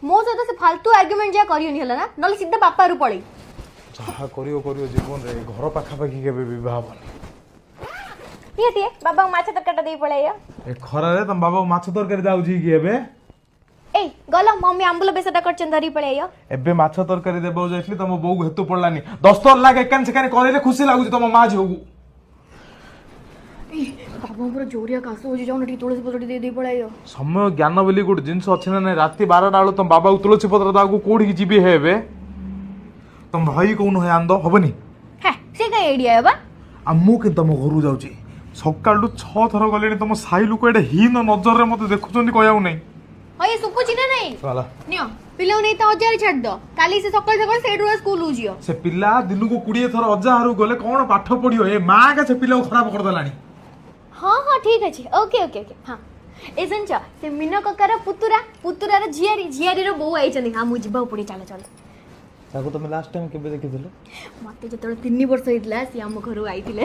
ମୋ ସହିତ ସେ ଫାଲତୁ ଆର୍ଗ୍ୟୁମେଣ୍ଟ ଯାହା କରିବନି, ହେଲା ନା? ନହେଲେ ସିଧା ବାପାରୁ ପଳେଇ। ଯାହା କରିବ କରିବ, ଜୀବନରେ ଘର ପାଖାପାଖି କେବେ ବିବାହ ହବନି। ନିହାତି ବାବାଙ୍କୁ ମାଛ ତରକାରୀଟା ଦେଇ ପଳେଇ। ଏ ଖରାରେ ତମ ବାବାକୁ ମାଛ ତରକାରୀ ଯାଉଛି କି ଏବେ? ଏଇ ଗଲ, ମମି ଆମ୍ବୁଲ ବେସରଟା କରିଛନ୍ତି, ଧରି ପଳେଇ। ଏବେ ମାଛ ତରକାରୀ ଦେବାକୁ ଯାଇଥିଲି, ତମ ବୋଉକୁ ହେତୁ ପଡିଲାନି। 10 ଥର ଲାଗେ ଏକାନି ସେକାନି କରିଲେ ଖୁସି ଲାଗୁଛି ତମ ମା ଝିଅକୁ। ଏଇ, ବାବାଙ୍କର ଜୋରିଆ କାଶ ହଉଛି, ଯାଉନ ଟିକେ ତୁଳସୀ ପତ୍ର ଟିକେ ଦେଇ ପଳେଇ। ସମୟ ଜ୍ଞାନ ବୋଲି ଗୋଟେ ଜିନିଷ ଅଛି ନା ନାଇଁ? ରାତି 12ଟା ବେଳୁ ତମ ବାବାକୁ ତୁଳସୀ ପତ୍ର ଦେବାକୁ କୋଉଠିକି ଯିବି ହେ ଏବେ? ତମ ଭାଇ କହୁନ ହେ ଆନ୍ଦ ହବନି? ହେ, ସେ କାଇଁ ଏଇଡ଼ିଆ ହେବା? ଆଉ ମୁଁ କିନ୍ତୁ ତମ ଘରକୁ ଯାଉଛି। ସକାଳୁ 6 ଥର ଗଲିଣି। ତମ ସାହି ଲୋକ ଏଇଟା ହୀନ ନଜରରେ ମତେ ଦେଖୁଛନ୍ତି, କହିବାକୁ ନାହିଁ। ହଁ, ଇଏ ଶୁଖୁଛି ନା ନାଇଁ? ଗଲା। ନିଅ, ପିଲାକୁ ନେଇ ତା ଅଜାରେ ଛାଡ଼ିଦ। କାଲି ସେ ସକାଳୁ ସକାଳୁ ସେଇଠୁ ସ୍କୁଲ ଯିବ। ସେ ପିଲା ଦିନକୁ 20 ଥର ଅଜା ଘରକୁ ଗଲେ କଣ ପାଠ ପଢିବ? ଏ ମା କା ସେ ପିଲାକୁ ଖରାପ କରିଦେଲାଣି। ହଁ, ଠିକ ଅଛି, ଓକେ ଓକେ ଓକେ ହଁ, ଏ ଶୁଣିଛ, ସେ ମୀନ କକାର ପୁତୁରା, ପୁତୁରାର ଝିଆରୀ, ଝିଆରୀର ବୋଉ ଆଇଛନ୍ତି। ହଁ, ମୁଁ ଯିବାକୁ ପଡ଼ିବ, ଚାଲ ଚାଲ। ତାକୁ ତମେ ଲାଷ୍ଟ ଟାଇମ୍ କେବେ ଦେଖିଥିଲ? ମତେ ଯେତେବେଳେ 3 ବର୍ଷ ହେଇଥିଲା, ସିଏ ଆମ ଘରକୁ ଆଇଥିଲେ।